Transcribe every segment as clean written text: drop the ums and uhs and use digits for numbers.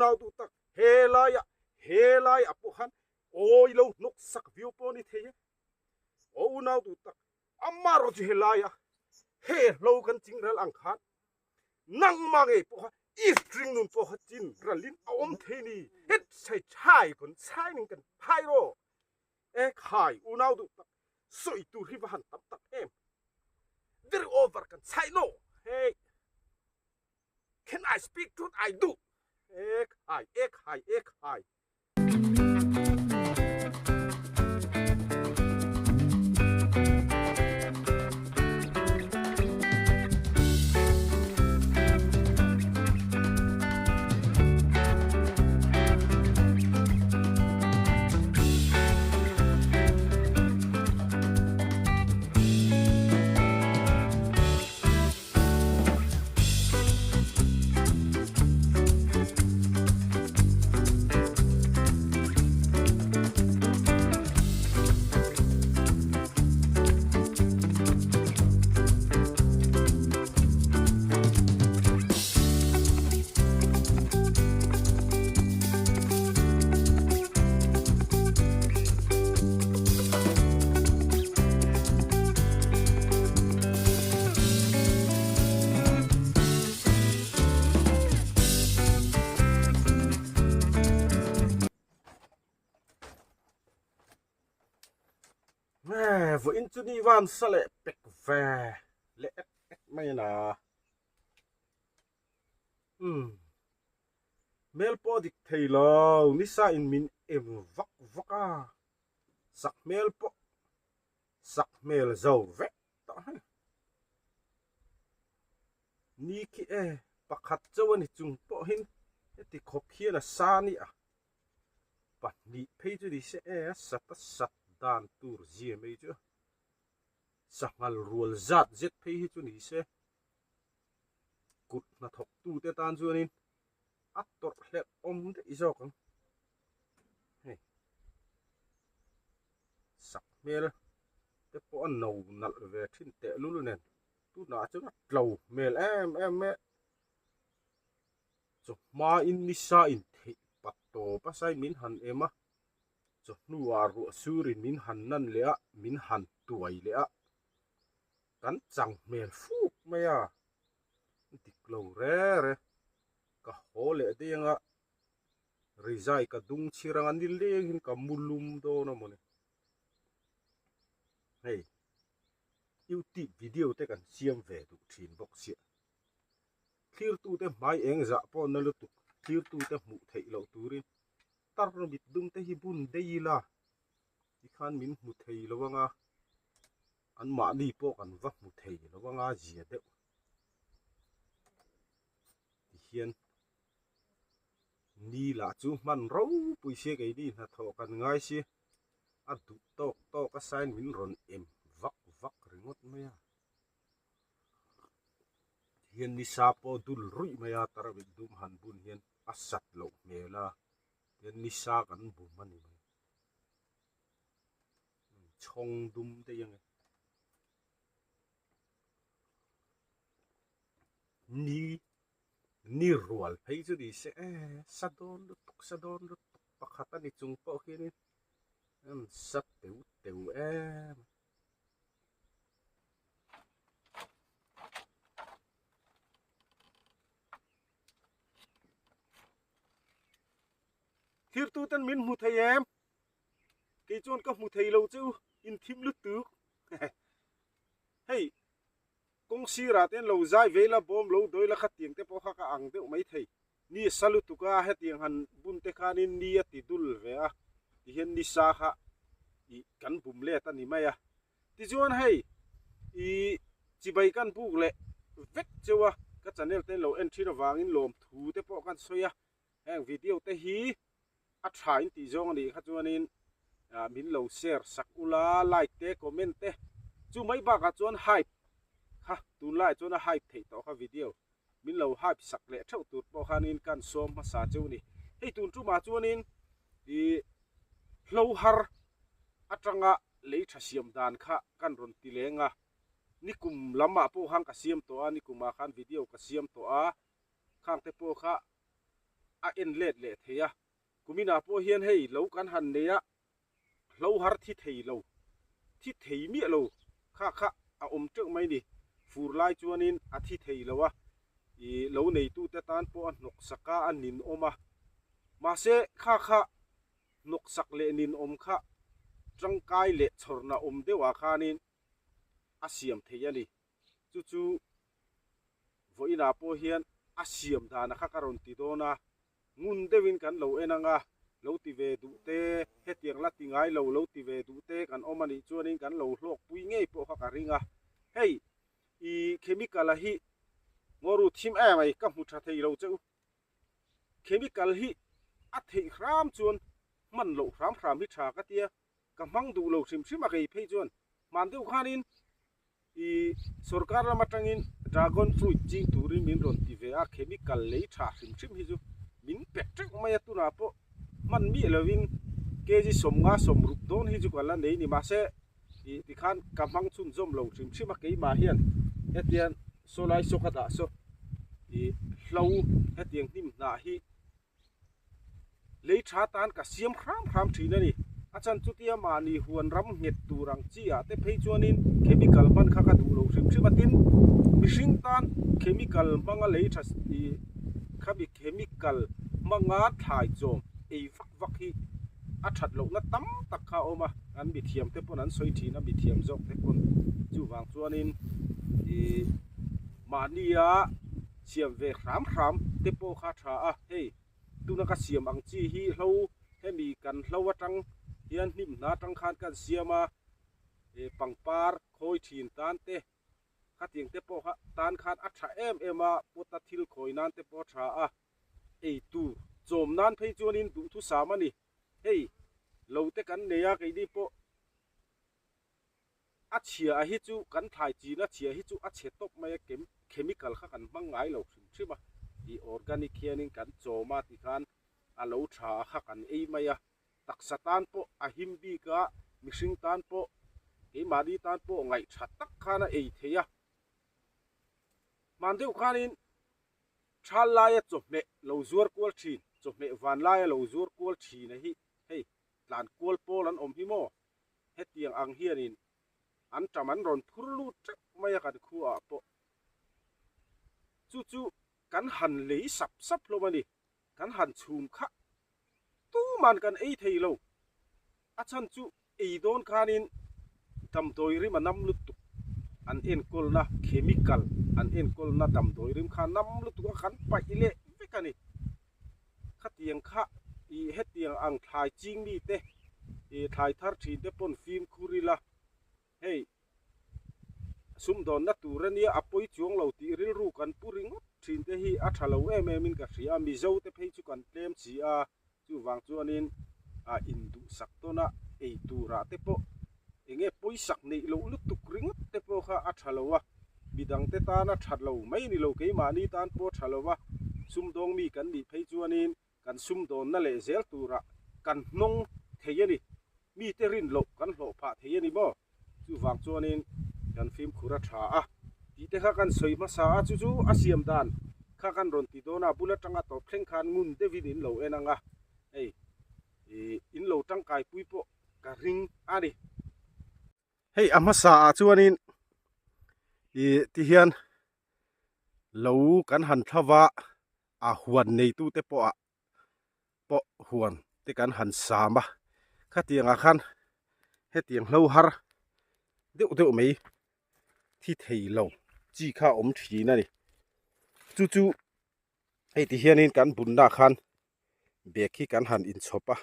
Unau duh tak, he laiah, he laiah pawh khan awi lo hnawk sak viau pawh a ni thei e. Aw unau duh tak, amaherawh chu he laia he hlo kan ching ral ang khan nangmah ngei pawh kha i string nun pawh kha chin ralin a awm thei ni. Het chai chai pawn chai ning kan phai rawh. E khai unau duh tak, sawi tur hi va han tam tak em. Very over kan chai no. Hey. Can I speak truth? I do. E khai, e khai, e khai. Vawiin chu ni van sa leh pek ve leh ek ek mai a na. Umm hmel pawh a dik thei lo nisa in min em vak vak a sak hmel pawh sak hmel zo vek tawh hei. Ni khi e pakhat chauh a ni chung pawhin heti khawp hian a sa nia pahnih phei chu ni se e a sat a sat dan tur zia mai chu sanghal rual zat zet phei hi chu ni se kut hnathawk tute tan chuanin a tawrh hlerh awm daih zawk ang hei sak hmel te pawh a no nalh ve thin teh lul nen tunah chuan a tlo hmel em em mai a chawhma in nisa in theih pat tawp a sai min han em a chawhnuah ruah sur in min han nan leh a min han tuai leh a kan chang hmel fuk mai a dik lo re re ka haw leh daih anga rizai ka dung chhir anga ni lengin ka mu lum dawn a mawni hei youtube video te kan siam ve duh thin bawk chiah thlirtute hmai eng zah pawh na lutuk thlirtute hmuh theih loh turin tar mit dum te hi bun daih ila tikhan min hmu thei lo anga an mahni pawh kan va hmu thei lo anga zia deuh tihian ni lah chu hman ropui sia keini hnathawh kan ngai si a duh tawk tawk a sign min rawn em vak vak ringawt mai a tihian nisa pawh dul ruih mai a tarmit dum han bun hian a sat loh hmel a tihian nisa kan bum a ni mai. Chhawng dum daih ang e. Ni ni rual phei chu ni se e sa dawn lutuk sa dawn lutuk pakhat a ni chung pawh khianin an sa teu teu em. Thirtu ten min hmu thei em? Kei chuan ka hmu thei lo che u, in thim lutuk. Hei, kawng sirah te lo zai ve ila, bawm lo dawi la kha tiang te pawh kha ka ang deuh mai thei. Ni a sa lutuk a, hetiang han bun te khanin ni a ti dul ve a, tihian ni sa kha ih kan bum let a ni mai a. Tichuan hei, ih chibai kan buk leh vek cheu a, ka channel te lo en thin avangin lawmthu te pawh kan sawi a. Heng video te hi a tha in tih zawng a nih kha chuanin min lo share sak ula like te comment te chu mai bakah chuan hype kha tunlaiah chuan a hype theih tawh kha video min lo hype sak leh theuh tur pawh khanin kan sawm hmasa cheu a ni. Hei tun tumah chuanin ih hlo har atanga lei tha siam dan kha kan rawn ti leng a, nikum lamah pawh khan ka siam tawh a, nikumah khan video ka siam tawh a. Khang te pawh kha a en let leh thei a. Kuminah pawh hian hei lo kan han nei a, hlo har thi thei lo, thi thei miah lo kha kha a awm teuh mai ni. Fur lai chuanin a thi thei lo a, ih lo neitute tan pawh a hnawk sak a, a ninawm a. Mahse kha kha hnawk sak leh ninawm kha tangkai leh chhawrna awm deuhah khanin a siam thei a ni. Chu chu vawiinah pawh hian a siam dana kha ka rawn ti dawn a, ngun deuhin kan lo en ang a, lo ti ve duh te, hetiang la ti ngai lo lo ti ve duh te kan awm a nih chuanin kan lo hlawkpui ngei pawh kha ka ring a. Hei i chemical-a hi ngaw ru thim em mai ka hmu tha thei lo che u. Chemical hi a theih hram chuan hman loh hram hram hi tha ka tia, ka hmang duh lo hrim hrim a kei phei chuan hman deuh khanin I sorkar lam atangin dragon fruit ching turin min rawn ti ve a, chemical lei tha hrim hrim hi chu min pe teuh mai a, tunah pawh hman miah lovin kg 50 60 dawn hi chu ka la nei ni mahse ih tikhan ka hmang chhunzawm lo hrim hrim a, keimah hian hetiang saw lai saw ka dah saw ih hlo hetiang hnim hnah hi. Lei tha tan ka siam hram hram thin a ni. A chan chutia mahni huan ram nghet tur ang chi ah te phei chuanin chemical hman kha ka duh lo hrim hrim a, tin mihring tan chemical hmanga lei tha ih khami chemical hmanga thlai chawm ei vak vak hi a that lohna tam tak kha a awm a, an mithiam te pawn an sawi thin a, mithiam zawk te pawn chuvang chuanin ih mahnia siam ve hram hram te pawh kha tha a, hei tuna ka siam ang chi hi hlo hemi kan hlo atang hian hnim hna atang khan kan siam a, eh pangpar khawi thin tan te khatiang te pawh kha tan khan a tha em em a, pot a thil khawi nan te pawh a tha a, ei tur chawm nan phei chuanin duhthusam a ni, hei lo te kan nei a keini pawh. A chhia a hi chu kan thlai chin a chhia hi chu a chhe tawp mai a chem chemical kha kan hmang ngai lo hrim hrim a ih organic hianin kan chawm a tikhan a lo tha a kha kan ei mai a taksa tan pawh a him bik a mihring tan pawh keimahni tan pawh ngaih tha tak khan a ei thei a hman deuh khanin thal laia chawhmeh lo zuar kual thin chawhmeh van laia lo zuar kual thin a hi hei tlan kual pawl an awm hi maw. Hetiang ang hianin an ṭam an rawn phur lut ṭeuh mai a kan khuaah pawh. Chu chu kan han lei sap sap hlawm a ni. Kan han chhum kha tuman kan ei thei lo. A chhan chu ei dawn khanin damdawi rim a nam lutuk an enkawlna chemical an enkawlna damdawi rim kha nam lutuk a kan paih leh vek a ni. Khatiang kha ih hetiang ang thlai ching mite ih thlai thar thin te pawn fimkhur ila hei sumdawnna tur ania a pawi chuang lo tih rilru kan pu ringawt thin te hi a tha lo em em in ka hria a Mizo te phei chu kan tlem chi a chuvang chuanin a induhsak tawn a ei turah te pawh enge pawisak neih loh lutuk ringawt te pawh kha a tha lo a, midangte tana tha lo mai ni lo keimahni tan pawh tha lo a, sumdawng mi kan nih phei chuanin kan sumdawnna leh zel turah kan hnawng thei a ni, mite rin loh kan hlawh phah thei a ni maw? Chuvang chuanin kan fimkhur a tha a tih te kha kan sawi hmasa a, chu chu a siam dan kha kan rawn ti dawn a, bul atanga tawp thleng khan ngun deuhin in lo en ang a, hei ih in lo tangkai pui pawh ka ring a ni. Hei a hmasa ah chuanin ih ti hian lo kan han thlava a huan neitu te pawh ah pawh huan te kan han sam a khatiang ah khan hetiang hlo har deuh deuh mai thi thei lo chi kha a awm thin a ni chu chu hei ti hianin kan bunna ah khan bag hi kan han inchhawp a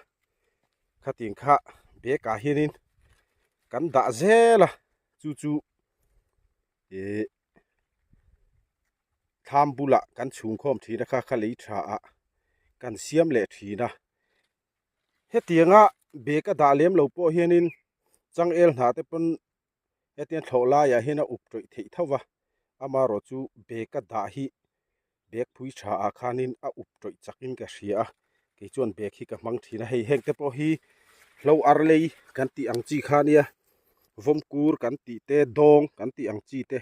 khatiang kha bag ah hianin kan dah zel a chu chu ih thlam bulah kan chhungkhawm thin a kha kha lei tha ah kan siam leh thin a hetianga bag a dah lem lo pawh hianin changel hnah te pawn hetiang thlawh laiah hian a up tawih theih tho va amaherawh chu bag a dah hi bag phui tha ah khanin a up tawih chakin ka hria a kei chuan bag hi ka hmang thin a hei heng te pawh hi hlo ar lei kan tih ang chi kha ania vawmkur kan tih te dawng kan tih ang chi te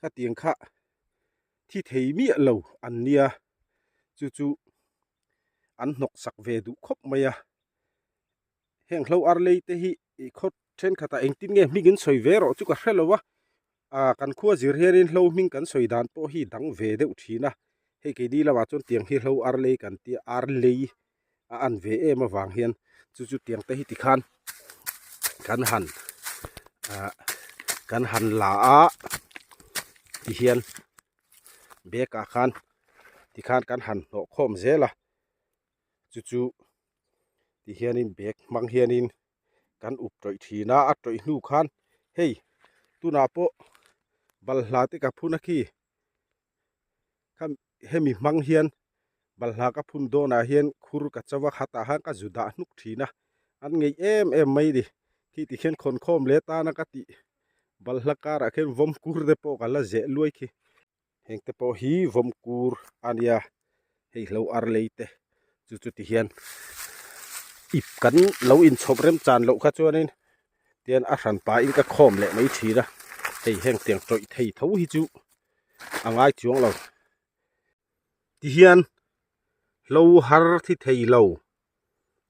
khatiang kha thi thei miah lo an nia chu chu. an hnawk sak ve duh khawp mai a. Heng hlo ar lei te hi ih khaw thenkhatah engtin nge hming in sawi ve rawh chu ka hre lo a, ah kan khua zir hianin hlo hming kan sawi dan pawh hi dang ve deuh thin a, hei keini lamah chuan tiang hi hlo ar lei kan tia ar lei a an ve em avang hian chu chu tiang te hi tikhan kan han ah kan han la a tihian bag ah khan tikhan kan han hnawh khawm zel a chu chu tihianin bag hmang hianin kan up tawih thin a a tawih hnu khan hei tunah pawh balhla te ka phun a khi hemi hmang hian balhla ka phun dawnah hian khur ka cho a khatah khan ka zu dah hnuk thin a an ngeih em em mai ni khi ti khian khawn khawm leh tana ka tih balhla karah khian vawm kur te pawh ka la zeh luai khi. Heng te pawh hi vawm kur a nia hei hlo ar lei te chu chu ti hian ip kan lo inchhawp rem chan loh kha chuanin tian a hran pahin ka khawm leh mai thin a hei heng tiang tawih thei tho hi chu a ngai chuang lo ti hian hlo har thi thei lo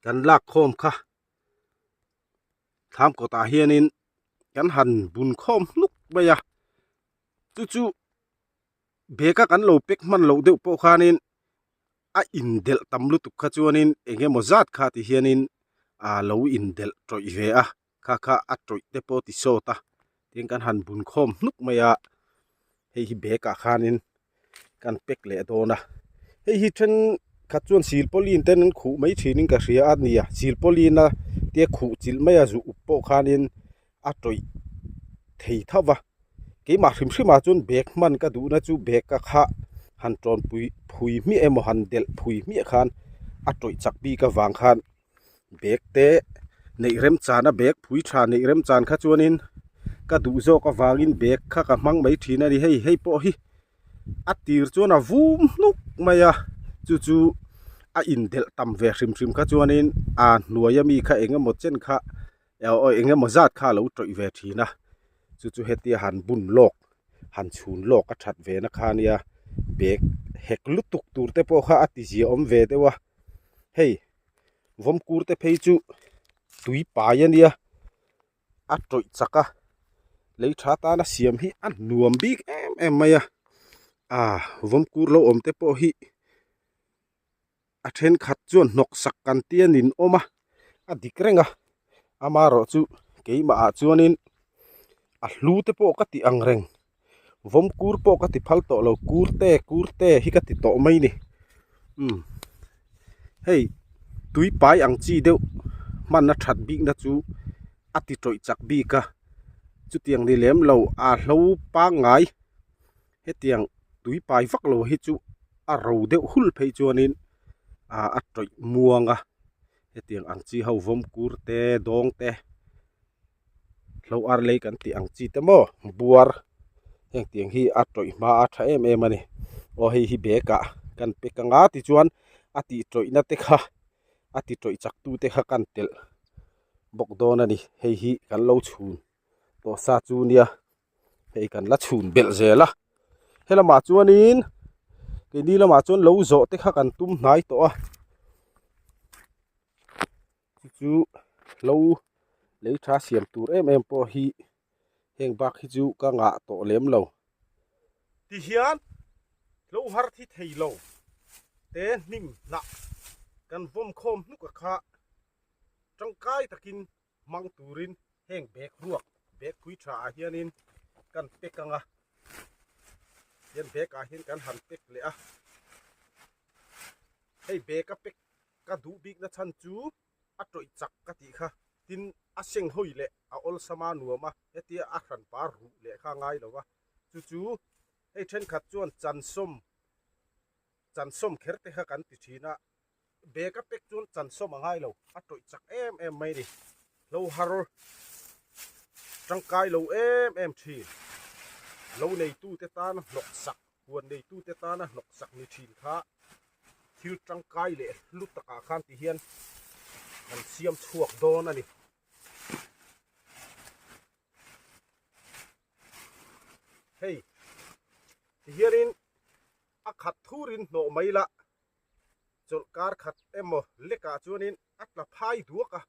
kan lak khawm kha thlam kawtah hianin kan han bun khawm hnuk mai a. Chu chu bag a kan lo pack hman loh deuh pawh khanin a indelh tam lutuk kha chuanin eng emaw zat kha ti hianin aa lo indelh tawih ve a kha kha a tawih te pawh ti sawt a tin kan han bun khawm hnuk mai a hei hi bag ah khanin kan pack leh dawn a hei hi thenkhat chuan silpauline ten an khuh mai thinin ka hria a nia silpauline a te khuh chilh mai a zu up pawh khanin a tawih thei tho va keimah hrim hrim ah chuan bag hman ka duhna chu bag ka kha han tawn pui phui hmiah emaw han delh phui hmiah khan a tawih chak bik avang khan bag te neih rem chan a bag phui tha neih rem chan kha chuanin ka duh zawk avangin bag kha ka hmang mai thin a ni hei hei pawh hi a tir chuan a vum hnuk mai a chu chu a indelh tam ve hrim hrim kha chuanin a hnuai ami kha eng emaw chen kha. Aw eng emaw zat kha a lo tawih ve thin a chu chu hetia han bun lawk han chhun lawk a that ve na kha ania bag hek lutuk tur te pawh kha a ti zia awm ve deuh a hei vawm kur te phei chu tui pai ania a tawih chak a lei tha tana siam hi a nuam bik em em mai a ah vawm kur lo awm te pawh hi. A thenkhat chuan hnawk sak kan tia nin awm a, a dik reng a, amaherawh chu keimah ah chuanin a hlu te pawh ka ti ang reng, vawm kur pawh ka ti phal tawh lo, kur te kur te hi ka ti tawh mai ni, umm hei tui pai ang chi deuh hman a that bikna chu a ti tawih chak bik a, chutiang ni lem lo a hlo pangngai. Hetiang tui pai vak lo hi chu a ro deuh hul phei chuanin ah a tawih muang a hetiang ang chi ho vawm kur te dawng te hlo ar lei kan tih ang chi te maw buar heng tiang hi a tawih hma a tha em em a ni aw hei hi bag ah kan pack anga tichuan a tih tawihna te kha a ti tawih chak tu te kha kan telh bawk dawn a ni hei hi kan lo chhun tawh sa chu nia. Hei kan la chhun belh zel a helamah chuanin keini lamah chuan lo zawh te kha kan tum hnai tawh a chu chu lo lei tha siam tur em em pawh hi heng bak hi chu ka ngah tawh lem lo. Tihian lo har thi thei lo te hnim hnah kan vawm khawm hnuk a kha tangkai takin hmang turin heng bag ruak bag pui tha ah hianin kan pack ang a hian bag ah hian kan han pack leh a hei bag a pack ka duh bik na chhan chu a tawih chak ka tih kha tin a seng hawi leh a awlsam a nuam a hetia a hran pa ruh leh kha a ngai lo va chu chu hei thenkhat chuan chansawm chansawm kher te kha kan ti thin a. Bag a pack chuan chansawm a ngai lo, a tawih chak em em mai a ni. Lo har tangkai lo em em thin. Lo neitute tana hnawk sak, huan neitute tana hnawk sak ni thin kha thil tangkai leh hlu takah khan ti hian kan siam chhuak dawn a ni. Hei ti hianin a khat thurin hnawh mai la. Chawlhkar khat emaw lekah chuanin a tla phai duak a,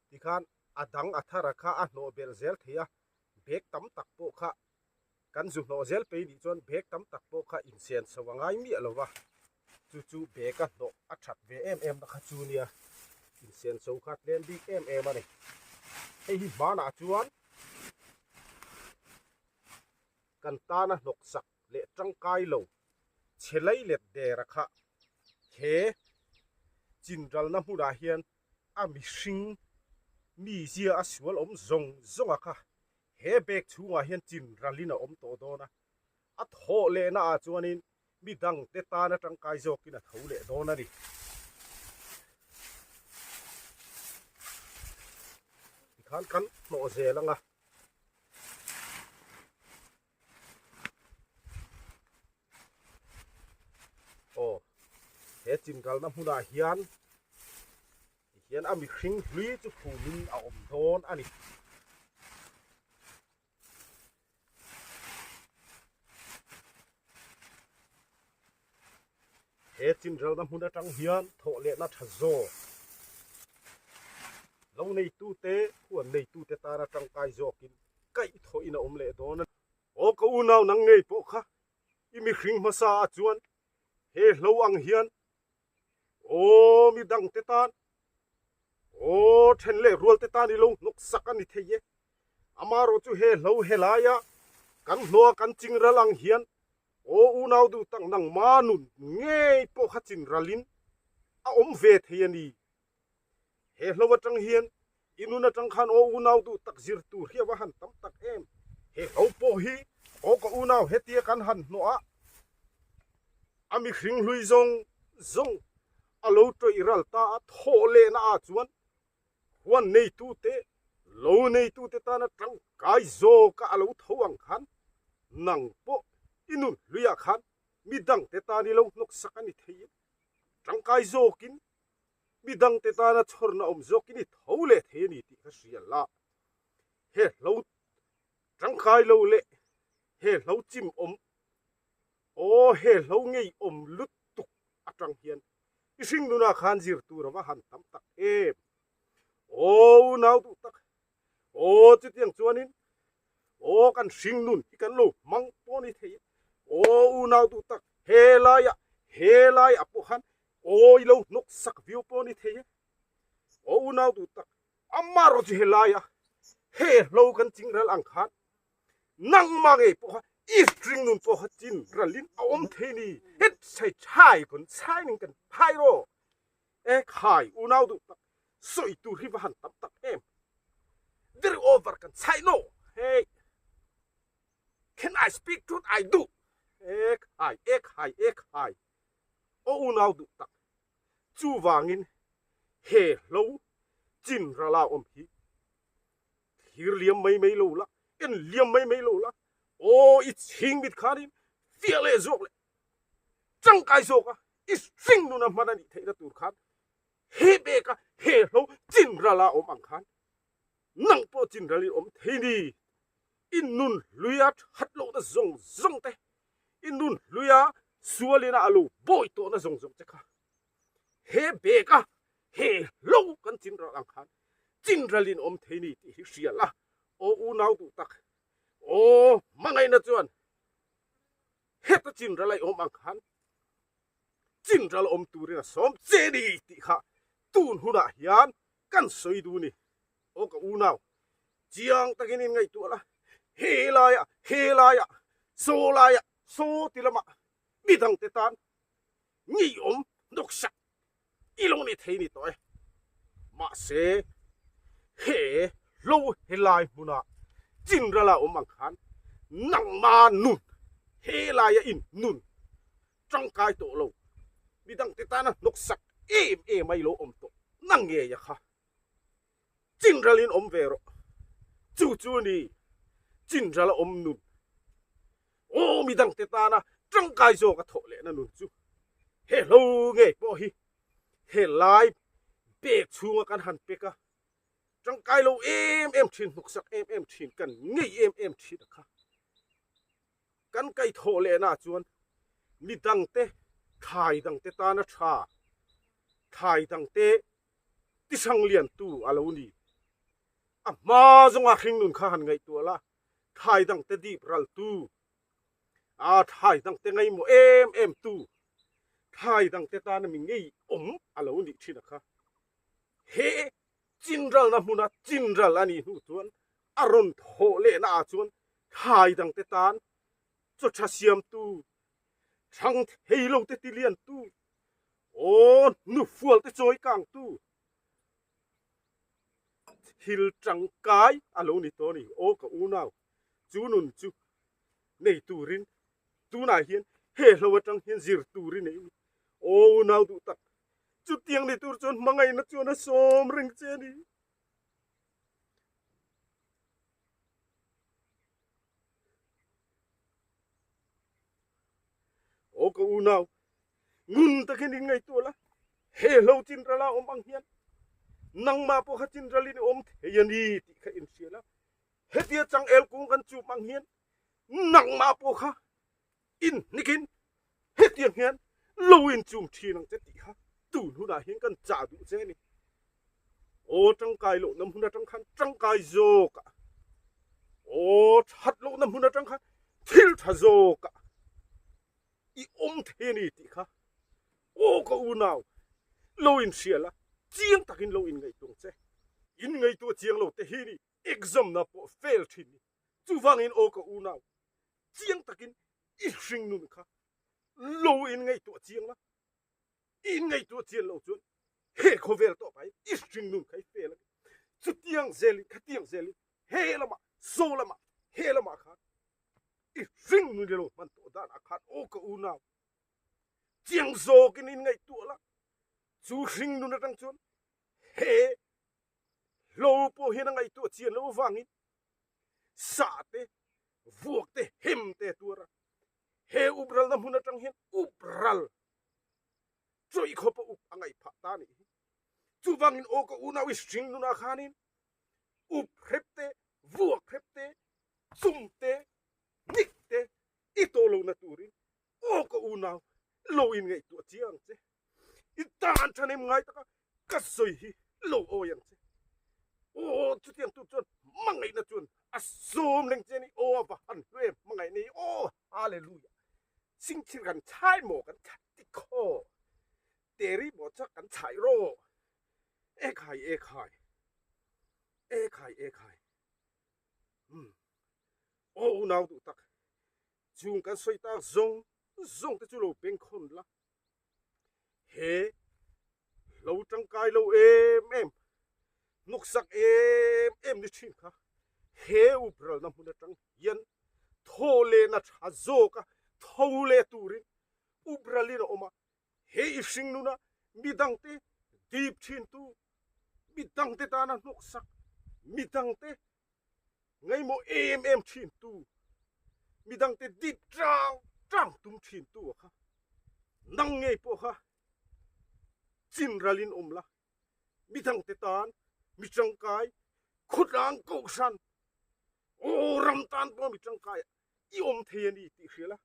tikhan a dang a thar a kha a hnawh belh zel thei a, bag tam tak pawh kha kan zu hnawh zel pei nih chuan bag tam tak pawh kha insen chho a ngai miah lo va, chu chu bag a hnawh a that ve em em na kha chu nia, insen chho kha tlem bik em em a ni. Hei hi hmanah chuan kan tana hnawksak leh tangkai lo chhe lei let der a kha he chinralna hmunah hian a mihring mizia a sual awm zawng zawng a kha he bag chhungah hian chinralin a awm tawh dawn a, a thawh lehna ah chuanin mi dangte tana tangkai zawkin a tho leh dawn a ni. Tikhan kan hnawh zel ang a. Aw, he chinralna hmunah hian tihian a mihring hlui chu phumin a awm dawn a ni. He chinralna hmun atang hian thawh lehna tha zawk lo neitute huan neitute tana tangkai zawkin kaihthawhin a awm leh dawn a ni. Aw ka unau nang ngei pawh kha i mihring hmasa ah chuan he hlo ang hian aw mi dangte tan aw then leh rualte tan i lo hnawk sak a ni thei e. Amaherawh chu he hlo helaia kan hlawha kan chingral ang hian Aw unau duh tak nangma nun ngei pawh kha chin ralin a awm ve thei a ni. He hlo atang hian i nun atang khan aw unau duh tak zir tur hi a va han tam tak em. He hlo pawh hi aw ka unau hetia kan han hnawh a, a mihring hlui zawng zawng a lo tawih ral ta a, thawh lehna ah chuan Huan neitute, lo neitute tana tangkai zawka a lo tho ang khan nang pawh i nun hluiah khan mi dangte tan i lo hnawksak a ni thei e. Tangkai zawkin mi dangte tana chhawrna awm zawkin i tho leh thei a ni tih ka hria la. He hlo tangkai lo leh he hlo chim awm, aw he hlo ngei awm lutuk atang hian I hring nunah khan zir tur a va han tam tak em. Aw unau duh tak, aw chutiang chuanin aw kan hring nun hi kan lo hmang pawh ni thei e. Aw unau duh tak, he laiah, he laiah pawh khan aw i lo hnawk sak viau pawh ni thei e. Aw unau duh tak, amaherawh chu he laia he hlo kan chingral ang khan Nangmah ngei pawh kha i string nun pawh kha chin ralin a awm thei ni. Het sai chai pawn chai ning kan phai rawh. E khai unau duh tak sawi tur hi va han tam tak em. Very over kan chai no. Hey. Can I speak truth? I do. E khai e khai e khai. O unau duh tak chuvangin he hlo chin rala awm hi Thlir liam mai mai lo la, en liam mai mai lo la, aw i chhing mit khanin fiah leh zawk leh tangkai zawk a, i hring nuna hman a nih theihna tur khan he bek a he hlo chin ral a awm ang khan nang pawh chin ral in awm thei ni. I nun hluia that lohna zawng zawng te, i nun hluia sualina a lo bawi tawhna zawng zawng che kha he bek a he hlo kan chin ral ang khan chinralin awm thei ni tih hi hria la, aw unau duh tak, aw hmangaihna chuan heta chinral a i awm ang khan chinral awm turin a sawm che ni tih kha tun hunah hian kan sawi duh ni. Aw ka unau, chiang takin in ngaihtuah la, he laiah, he laiah, saw laiah, saw ti lamah midangte tan ngeiawm nawksak I lo ni thei ni tawh e. Mahse, he hlo helai hmuna chinrala awm ang khan nangma nun helaia in nun tangkai tawh lo, midangte tana hnawksak em em a i lo awm tawh na ngei a kha. Chinralin awm ve rawh. Chu chu a ni chinrala awm nun. Aw midangte tana tangkai zawk a thawh lehna nun chu he hlo ngei pawh hi he lai bag chhunga kan han pek a, tangkai lo em em thin, hnawksak em em thin, kan ngei em em thin a kha. Kan kaihthawh lehna chuan midangte thlai dangte tana tha. Thlai dangte tihrang liantu a lo ni. A hma zawnga hringnun kha han ngaihtuah la, thlai dangte dip raltu, a thlai dangte ngaihmawh em em tu, thlai dangte tana mi ngeiawm a lo nih thin a kha. He chinralna hmuna chinral a nih hnu chuan a rawn thawh lehna ah chuan thlai dangte tan chaw tha siamtu, thlang thei lo te tiliantu, aw hnufual te chawi kangtu thil tangkai a lo ni tawh a ni. Aw ka unau, chu nun chu nei turin tunah hian he hlo atang hian zir tur i nei a ni. Aw unau duh tak, chutiang ni tur chuan hmangaihna chuan a sawm reng che a ni. Aw ka unau, ngun takin in ngaihtuah la, he hlo chinrala awm ang hian nangmah pawh kha chinralin i awm thei a ni tih kha inhria la, hetia changel kung kan chup ang hian nangmah pawh kha inhnikin hetiang hian lo inchum thin ang che tih kha tun hunah hian kan chah duh che a ni. Aw tangkai lohna hmun atang khan tangkai zawk a, aw that lohna hmun atang khan thil tha zawk a i awm thei a ni tih kha aw ka unau lo inhria la, chiang takin lo inngaihtuah ang che. Inngaihtuah chiang lo te hi ni exam na pawh fail thin ni. Chuvangin aw ka unau chiang takin i hring nun kha lo inngaihtuah chiang la. I inngaihtuah chian lo chuan he khawvel tawh pai i hring nun kha i fel a ni. Chutiang zelin khatiang zelin he lamah saw lamah he lamah khan i hring nun i lo hman tawh danah khan aw ka unau chiang zawkin inngaihtuah la chu hring nun atang chuan he hlo pawh hian a ngaihtuah chian loh avangin sah te vuak te hem te a tuar a he upralna hmun atang hian upral chawih khawp a up a ngaih phah ta nih hi. Chuvangin aw ka unau i hring nunah khanin up hrep te, vuak hrep te, chum te, nik te i tawh lohna turin aw ka unau lo inngaihtuah chiang ang che. I tan thanem ngai taka ka sawi hi lo awi ang che. Aw chutiang tur chuan hmangaihna chuan a sawm reng che a ni. Aw a va han hlu em hmangaihna hi aw hallelujah. Singthir kan chhai maw kan that ti khaw teri maw chuak kan chhai rawh ekhai ekhai ekhai ekhai umm aw unau duh tak chung kan sawi tak zawng zawng te chu lo bengkhawn la he lo tangkai lo em em hnawksak em em ni thin kha he upralna hmun atang hian thaw lehna tha zawk a tho leh turin upralin a awm a he i hring nuna midangte dip thin tu midangte tana hnawksak midangte Ngaimawh em em thin tu, midangte dip tang tang tum thin tu a kha. Nang ngei pawh kha chin ralin awm la, midangte tan mi tangkai, khawtlang kohhran, aw ram tan pawh mi tangkai i awm thei a ni tih hria la,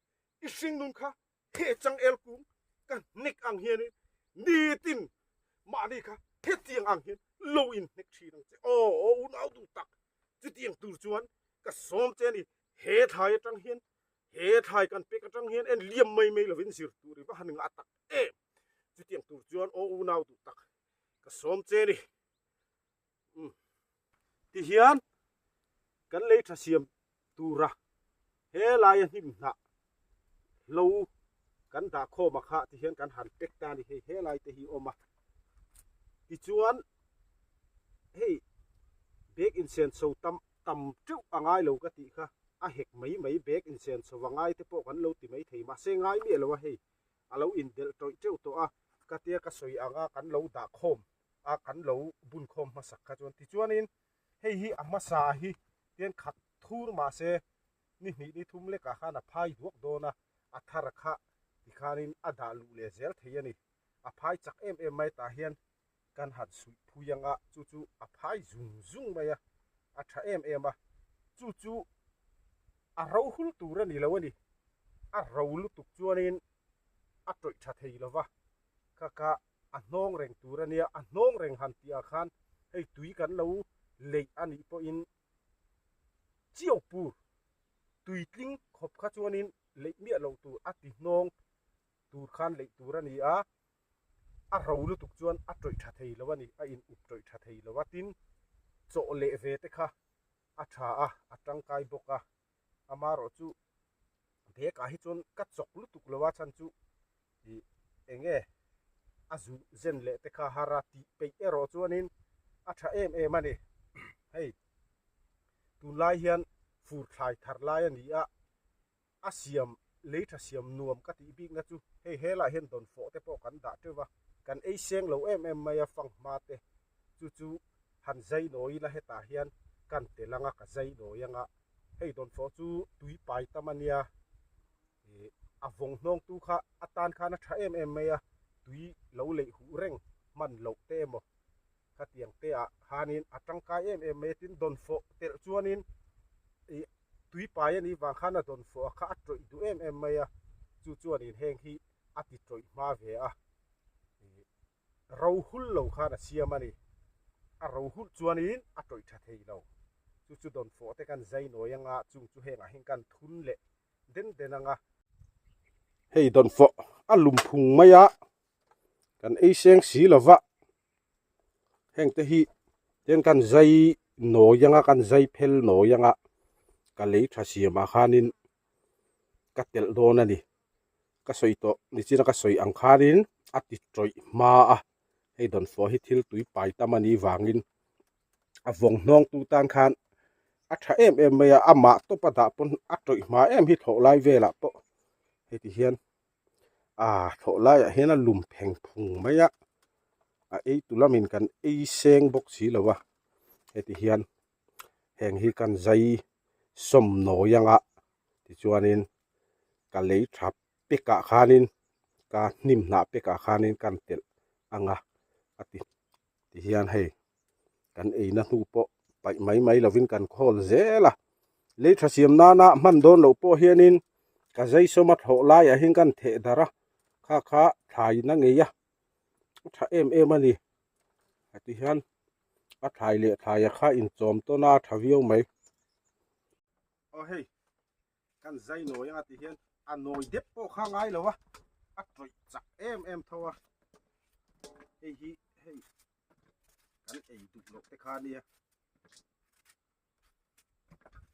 i hringnun kha He changel kung ka hnek ang hianin nitin mahni kha hetiang ang hian lo in hnek thin ang che. Aw, aw unau duh tak, chutiang tur chuan ka sawm che a ni. He thlai atang hian, he thlai kan pek atang hian en liam mai mai lovin zir tur i va han ngah tak em. Chutiang tur chuan aw unau duh tak, ka sawm che a ni. Umm. Tihian kan lei tha siam tura helaia hnim hnah hlo kan dah khawm a kha tihian kan han pack ta a ni hei helai te hi awm a tichuan hei bag insen chho tam tam teuh a ngai lo ka tih kha a hek mai mai bag insen chho a ngai te pawh kan lo ti mai thei mahse ngai miah lo a hei a lo indelh tawih teuh tawh a ka tia ka sawi anga kan lo dah khawm a kan lo bun khawm hmasak kha chuan tichuanin hei hi a hmasa hi tian khat thur mahse ni hnih ni thum lekah khan a phai duak dawn a a thar kha tikhanin a dah luh leh zel thei a ni a phai chak em em mai tah hian kan han suih phui anga chu chu a phai zung zung mai a a tha em em a chu chu a ro hul tur a ni lo a ni a ro lutuk chuanin a tawih tha thei lova kha kha. A hnawng reng tur a nia, a hnawng reng han tih ah khan hei tui kan lo leih a nih pawhin chiau pur tui tling khawp kha chuanin leih miah loh tur a ti hnawng tur khan leih tur a ni a, a ro lutuk chuan a tawih tha thei lo a ni, a in up tawih tha thei lo a, tin chawh leh ve te kha a tha a, a tangkai bawk a, amaherawhchu bag ah hi chuan ka chawk lutuk lo a chhan chu ih eng nge a zu zen leh te kha har a tih peih erawh chuanin a tha em em a ni hei tunlai hian fur thlai thar lai a ni a a siam lei tha siam nuam ka tih bikna chu hei helaiah hian dawnfawh te pawh kan dah teuh va kan ei seng lo em em mai a fanghma te chu chu han zai nawi ila hetah hian kan tel anga ka zai nawi anga hei dawnfawh chu tui pai tam a nia ih a vawng hnawng tu kha a tan khan a tha em em mai a tui lo leih huh reng hman loh te emaw khatiang te ah khanin a tangkai em em mai a tin dawnfawh telh chuanin ih tui pai a nih vang khan a dawnfawh a kha a tawih duh em em mai a chu chuanin heng hi a ti tawih hma ve a ih ro hul lo khan a siam a ni. A ro hulh chuanin a tawih tha thei lo. Chu chu dawnfawh te kan zai nawi anga chung chu hengah hian kan thun leh den den anga. Hei dawnfawh a lum phung mai a, kan ei seng si lova heng te hi ten kan zai nawi anga kan zai phel nawi anga ka lei tha siamah khanin ka telh dawn a ni. Ka sawi tawh nichina ka sawi ang khanin a ti tawih hma a, hei dawnfawh hi thil tui pai tam a nih vangin a vawng hnawng tu tan khan a tha em em mai a, amah tawp a dah pawn a tawih hma em hi thlawh lai velah pawh heti hian ah thlawh laiah hian a lum pheng phung mai a, a ei tu lamin kan ei seng bawk si lo a, heti hian heng hi kan zai sawm nawi anga tichuanin ka lei tha pekah khanin ka hnim hnah pekah khanin kan telh anga a ti tihian hei kan eina hnu pawh paih mai mai lovin kan khawl zel a lei tha siam nana hman dawn loh pawh hianin ka zai sawma thlawh laiah hian kan theh darh a kha kha thlaina ngei a a tha em em a ni a ti hian a thlai leh thlaia kha inchawm tawn a a tha viau mai. Aw hei kan zai nawi anga ti hian a nawi dep pawh kha ngai lo a a tawih chak em em tho a hei hi hei kan ei duh loh te kha nia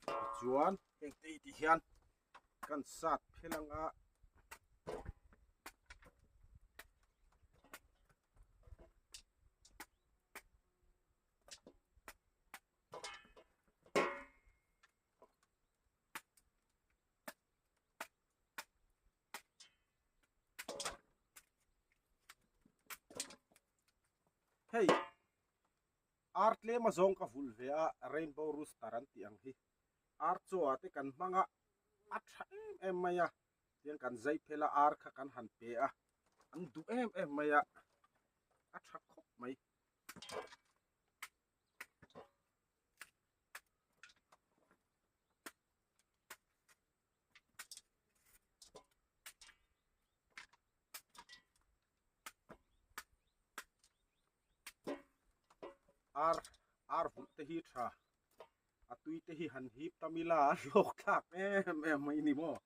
tichuan heng te hi ti hian kan sat phel anga Hei ar tlem a zawng ka vulh ve a rainbow rooster an tih ang hi ar chaw ah te kan hmang a a tha em em mai a tiang kan zai phel a ar kha kan han pe a an duh em em mai a a tha khawp mai. Ar ar vulh te hi tha a tui te hi han hip tam ila a hlawk thlak em em mai ni maw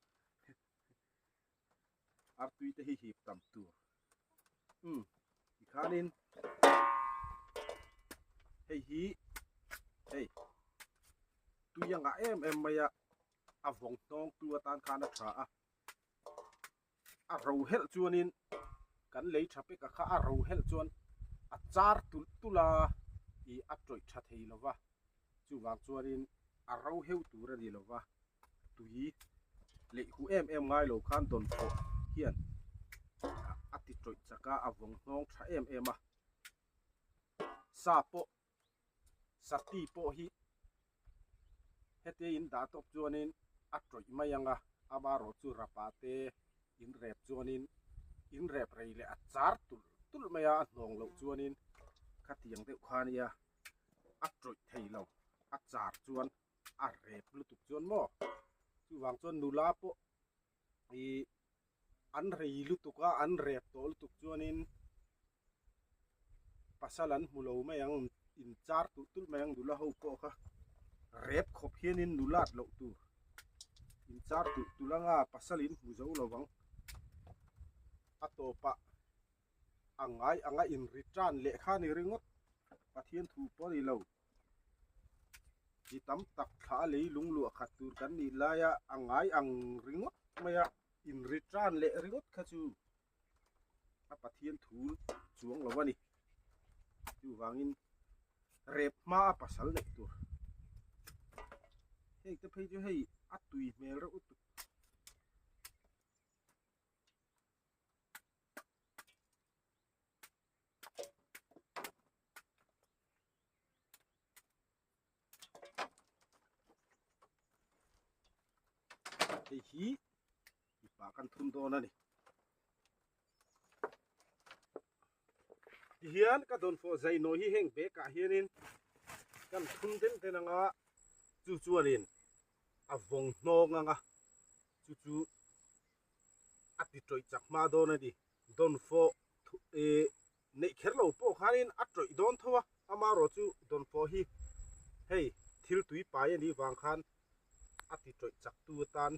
ar tui te hi hip tam tur umm tikhanin hei hi hei tui a ngah em em mai a a vawng hnawng tu atan khan a tha a a ro helh chuanin kan lei tha pek a kha a ro helh chuan a char tulh tulh a ih a tawih tha thei lo va chuvang chuanin a ro heu tur a ni lo va tui leih huh em em ngai lo khan dawn pawh hian a ti tawih chak a a vawng hnawng tha em em a sa pawh sati pawh hi hetia in dah tawp chuanin a tawih mai ang a amaherawh chu rapa te in rep chuanin in rep rei leh a char tulh tulh mai a a hnawng loh chuanin khatiang deuh kha ania a tawih thei lo a char chuan a rep lutuk chuan maw chuvang chuan nula pawh ih an rei lutuk a an rep tawh lutuk chuanin. pasal an hmu lo mai ang in char tulh tulh mai ang nula ho pawh kha rep khawp hianin nulat loh tur in char tulh tulh anga pasal in hmu zo lo ang a tawpah a ngai anga in return leh kha ni ringawt Pathian thu pawh a ni lo. Chi tam tak thla a lei lung luah khat tur kan nih laia a ngai ang ringawt mai a in return leh ringawt kha chu a Pathian thu chuang lo a ni. Chuvangin rep hma a pasal neih tur. Hei te phei chu hei a tui hmel reuh lutuk. Hei hi mipa kan thun dawn a ni. Tihian ka dawnfawh zainawi hi heng bag ah hianin kan thun den den anga chu chuanin a vawng hnawng anga chu chu a ti tawih chak hma dawn a ni. Dawnfawh eh neih kher lo pawh khanin a tawih dawn tho a, amaherawh chu dawnfawh hi hei thil tui pai a nih vang khan a ti tawih chak tu atan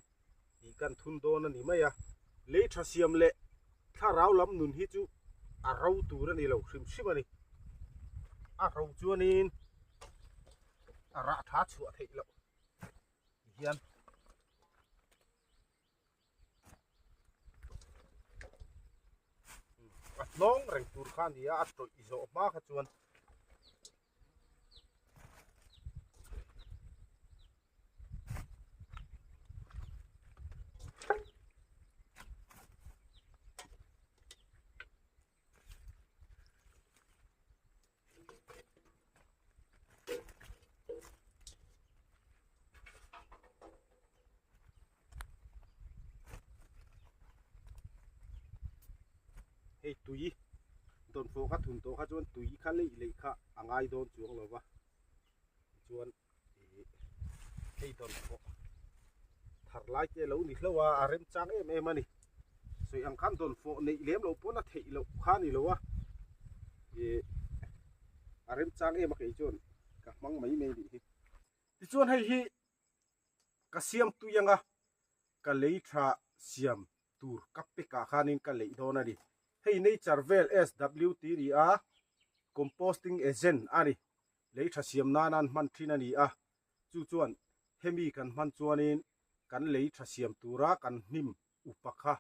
tih kan thun dawn a ni mai a. Lei tha siam leh thlarau lam nun hi chu a ro tur a ni lo hrim hrim a ni. A ro chuanin a rah tha chhuah theih loh hian. A hnawng reng tur kha a ni a, a tawih zawh hma kha chuan Hei tui dawnfawh kha thun tawh kha chuan tui kha leih leih kha a ngai dawn chuang lo va tichuan ih hei dawnfawh thar lai te a lo ni hlauh a a remchang em em a ni sawi ang khan dawnfawh neih lem loh pawn a theih loh kha a ni lo a ih a remchang em a kei chuan ka hmang mai mai a nih hi tichuan hei hi. Ka siam tui anga ka lei tha siam tur ka pek ah khanin ka leih dawn a ni. Hei nature vel SWT ni a, composting agent a ni. Lei tha siam nana an hman thin a ni a, chu chuan hemi kan hman chuanin kan lei tha siam tura kan hnim upa kha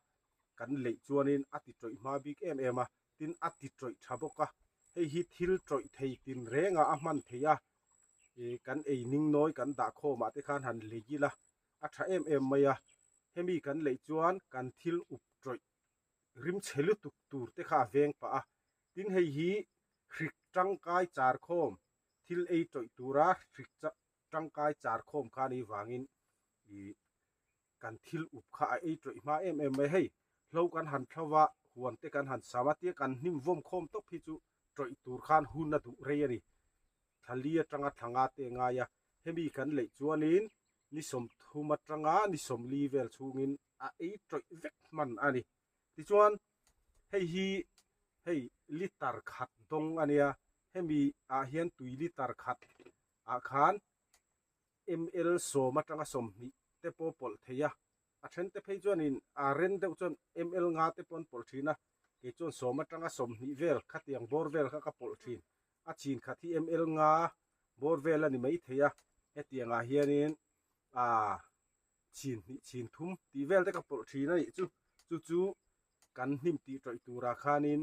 kan leih chuanin a ti tawih hma bik em em a, tin a ti tawih tha bawk a. Hei hi thil tawih thei tin renga a hman theih a, ih kan ei ning nawi kan dah khawm ah te khan han lei ila a tha em em mai a hemi kan leih chuan kan thil up tawih rim chhe lutuk tur te kha a veng pah a tin hei hi hrik tangkai char khawm thil ei tawih tura hrik tangkai char khawm kha a nih vangin ih kan thil up kha a ei tawih hma em em mai hei hlo kan han thlo va huan te kan han sam a tia kan hnim vawm khawm tawp hi chu tawih tur khan hun a duh rei a ni. Thla li atanga thla nga te ngai a, hemi kan leih chuanin ni 30 atanga ni 40 vel chhungin a ei tawih vek hman a ni. Tichuan hei hi hei litre khat dawng a nia, hemi ah hian tui litre khat ah khan ml 10 atanga 20 te pawh pawlh thei a, A then te phei chuanin a ren deuh chuan ml nga te pawh an pawlh thin a, kei chuan 10 atanga 20 vel khatiang bawr vel kha ka pawlh thin. A chin khat hi ml nga bawr vel a ni mai thei a, hetiangah hianin aa chin hnih chin thum tih vel te ka pawlh thin a nih chu. Chu chu kan hnim tih tawih turah khanin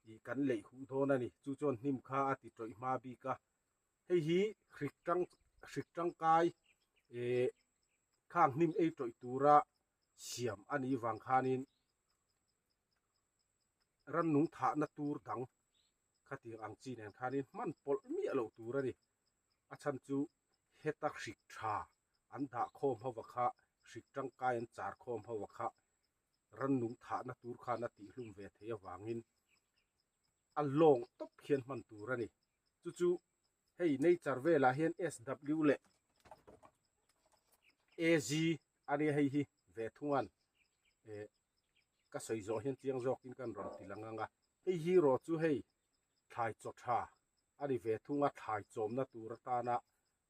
ih kan leih huh dawn a ni. Chu chuan hnim kha a ti tawih hma bik a. Hei hi hrik tang hrik tangkai eh khang hnim ei tawih tura siam a nih vang khanin rannung thahna tur dang khatiang ang chi nen khanin hman pawlh miah loh tur a ni. A chhan chu heta hrik tha an dah khawm ho va kha hrik tangkai an char khawm ho va kha rannung thahna tur khan a tihhlum ve thei avangin a lawng tawp hian hman tur a ni. Chu chu hei nature velah hian SW leh AG a nia hei hi ve thungan eh ka sawi zawh hian chiang zawkin kan rawn ti lang ang a. Hei hi rawh chu hei. Thlai chaw tha a ni ve thung a, thlai chawmna tur atana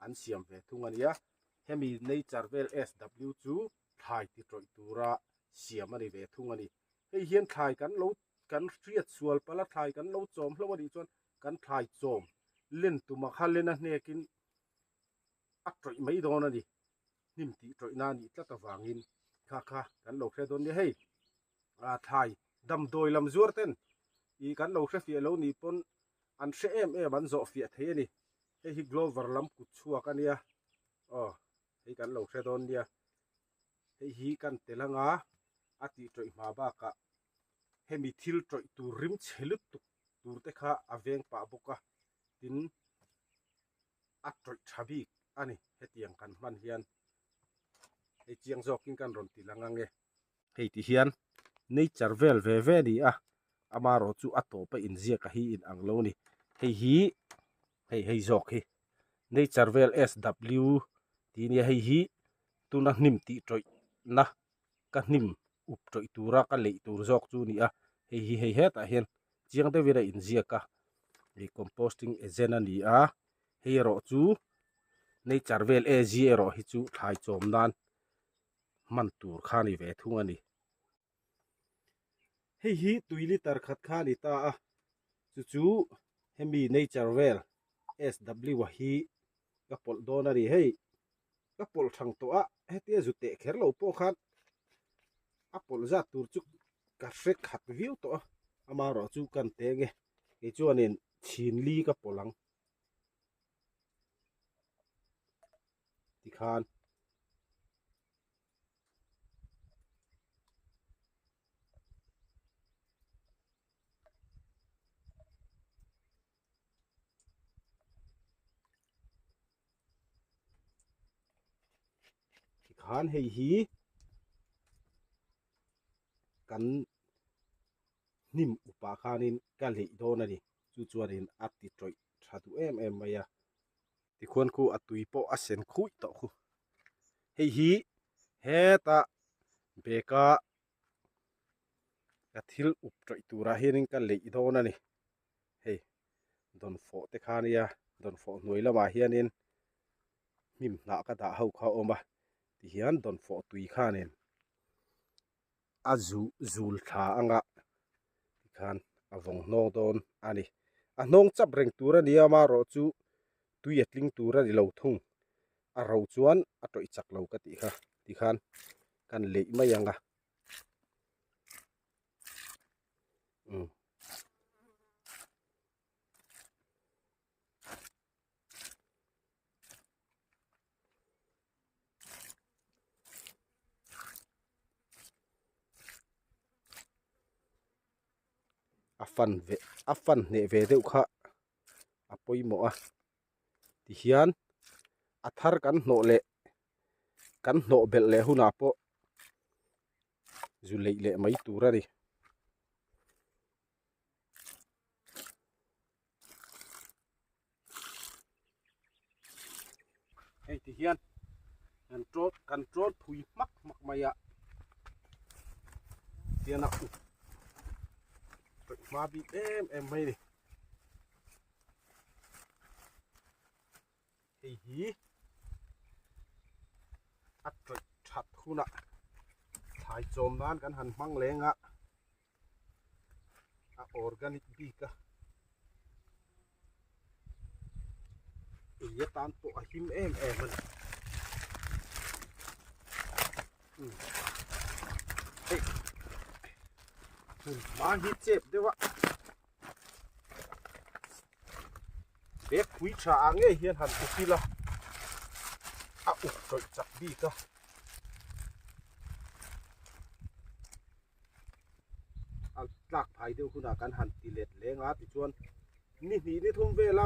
an siam ve thung a nia. Hemi Nature vel SW chu thlai ti tawih tura siam a ni ve thung a ni. Hei hian thlai kan lo kan hriat sual palh a, thlai kan lo chawm hlauh a nih chuan kan thlai chawm len tuma kha len a hnekin a tawih mai dawn a ni. Hnim tih tawihna a nih tlat avangin kha kha kan lo hre dawn nia. Hei thlai damdawi lam zuar ten ih kan lo hre fiah lo nih pawn an hre em em an zawh fiah thei a ni. Hei hi Glover lam kut chhuak a nia aw hei kan lo hre dawn nia. Hei hi kan tel anga a tih tawih hma bakah hemi thil tawih tur rim chhe lutuk tur te kha a veng pah bawk a tin a tawih tha bik a ni hetiang kan hman hian hei chiang zawkin kan rawn ti lang ange. Hei ti hian nature vel ve ve a ni a, amaherawh chu a tawpa inziak a hi in ang lo a ni. Hei hi hei hei zawk hi nature vel SW tih a nia hei hi tuna hnim tih tawih na ka hnim up tawih tura ka leih tur zawk chu a ni a, hei hi hei hetah hian chiang deuhin a inziak a, hei composting agent a ni a, hei erawh chu nature vel AG erawh hi chu thlai chawm nan hman tur kha a ni ve thung a ni. Hei hi tui liter khat kha a ni ta a, chu chu hemi nature vel SW a hi ka pawlh dawn a ni. Hei ka pawlh thang tawh a, hetia zu teh kher lo pawh khan a pawlh zat tur chu ka hre khat viau tawh a, amaherawh chu kan teh nge kei chuanin chhin li ka pawlh ang tikhan. Tikhan hei hi kan hnim upah khanin ka leih dawn a ni chu chuanin a ti tawih tha duh em em mai a. Tikhuan khu a tui pawh a sen khuih tawh khu. Hei hi heta bag-a ka thil up tawih turah hianin ka leih dawn a ni. Hei dawnfawh te kha nia dawnfawh hnuai lamah hianin hnim hnah ka dah ho kha a awm a tihian dawnfawh tui khanin a zu zul thla anga tikhan a vawng hnawng dawn a ni. A hnawng chap reng tur a ni a amaherawh chu tui a tling tur a ni lo thung. A ro chuan a tawih chak lo ka tih kha tikhan kan leih mai ang a. Umm. A fan ve a fan hneh ve deuh kha a pawimawh a tihian a thar kan hnawh leh kan hnawh belh leh hunah pawh zu leih leh mai tur a ni. Hei ti hian kan tawt kan tawt phui hmak hmak mai a tian a up tawih hma bik em em mai ni hei hi a tawih that hunah thlai chawm nan kan han hmang leng a. a organic bik a ei atan pawh a him em em a ni umm hei hmun hma hi chep deuh a bag pui tha ah ngei hian han up ila a up tawih chak bik a. A tlak phai deuh hunah kan han ti let leng a tichuan ni hnih ni thum vela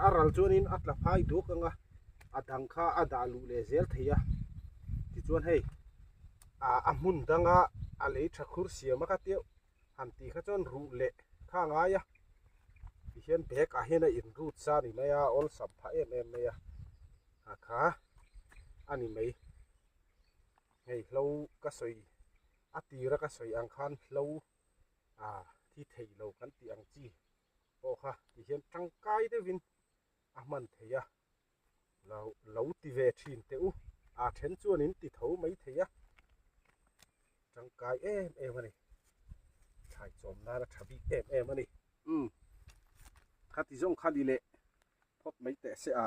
a ral chuanin a tla phai duk ang a a dang kha a dah luh leh zel thei a tichuan hei a hmun danga a lei tha khur siam a kha teuh han tih kha chuan ruh leh kha a ngai a tihian bag ah hian a in rut sa a ni mai a awlsam phah em em mai a a kha a ni mai. Hei hlo ka sawi a tira ka sawi ang khan hlo ah thi thei lo kan tih ang chi. pawh kha ti hian tangkai deuhin a hman theih a, lo lo ti ve thin teh u, a then chuan in ti tho mai thei a, tangkai em em a ni, thlai chawm nan a tha bik em em a ni, umm khati zawng kha ni leh phawt mai teh se a.